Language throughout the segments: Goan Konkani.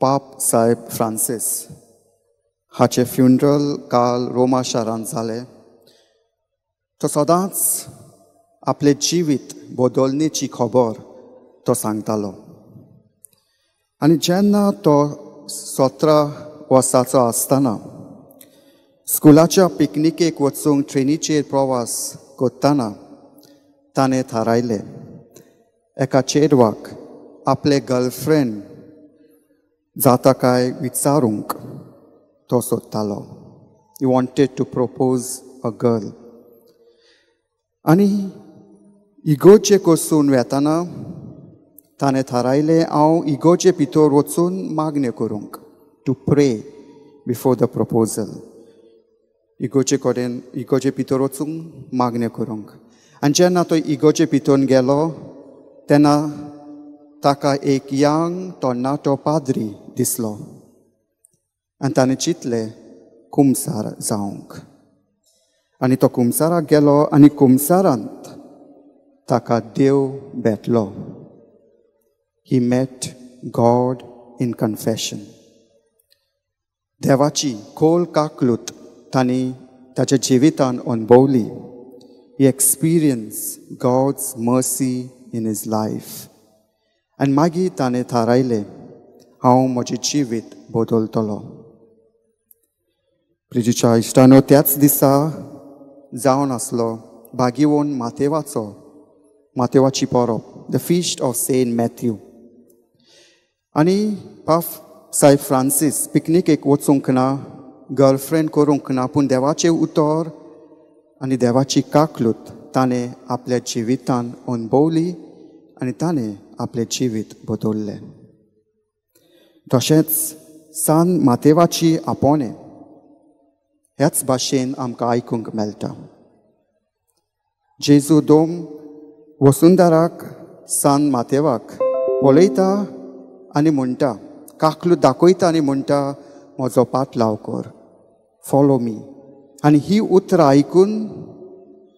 पाप साहेब फ्रांसीस हाचें फ्युनरल काल रोमा शारांत जालें. तो सदांच आपलें जिवीत बदलण्याची खबर तो सांगतालो. आनी जेन्ना तो 17 वर्सांचो आसतना स्कुलाच्या पिकनिकेक वचूंक ट्रेनीचेर प्रवास करतना ताणें थारायलें एका चेडवाक आपले गर्लफ्रेंड जाता काय विचारूंक तो सोदतालो. He wanted to propose a girl. आनी इगोर्जे कोसून वेताना ताणें थारायलें हांव इगोर्जे भितर वचून मागण्यो करूंक, to pray before the proposal. इगोर्जे कडेन इगोर्जे भितर वचूंक मागण्यो करूंक. आनी जेन्ना तो इगोर्जे भितर गेलो तेन्ना ताका एक यंग तरणाटो पाद्री दिसलो आनी ताणें चिंतलें कुमसार जावंक. आनी तो कुमसाराक गेलो आनी कुमसारांत ताका देव भेटलो. He met God in confession. देवाची खोल काकलूत तांणी ताच्या जिवितान अणभवली. He experienced God's mercy in his life. आनी मागीर ताणें थारायलें हांव म्हजें जिवीत बदलतलो. प्रिजीच्या इश्टानो, त्याच दिसा जावन आसलो भागीवन मातेवाचो मातेवाची परब, the feast of Saint Matthew. आनी पाफ साहेब फ्रांसीस पिकनिकेक वचूंक ना, गर्लफ्रेंड करूंक ना, पूण देवाचें उतर आनी देवाची काकलूत ताणें आपल्या जिवितान अणभवली आनी ताणें आपलें जिवीत बदल्लें. तशेंच सान मातेवाची आपोवणें ह्याच भाशेन आमकां आयकूंक मेळटा. जेजू दोम वसुंधराक सान मातेवाक पळयता आनी म्हणटा, काकलूत दाखयता आनी म्हणटा, म्हजो पाटलाव कर, फॉलो मी. आनी ही उतरां आयकून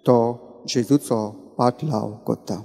तो जेजूचो पाटलाव करता.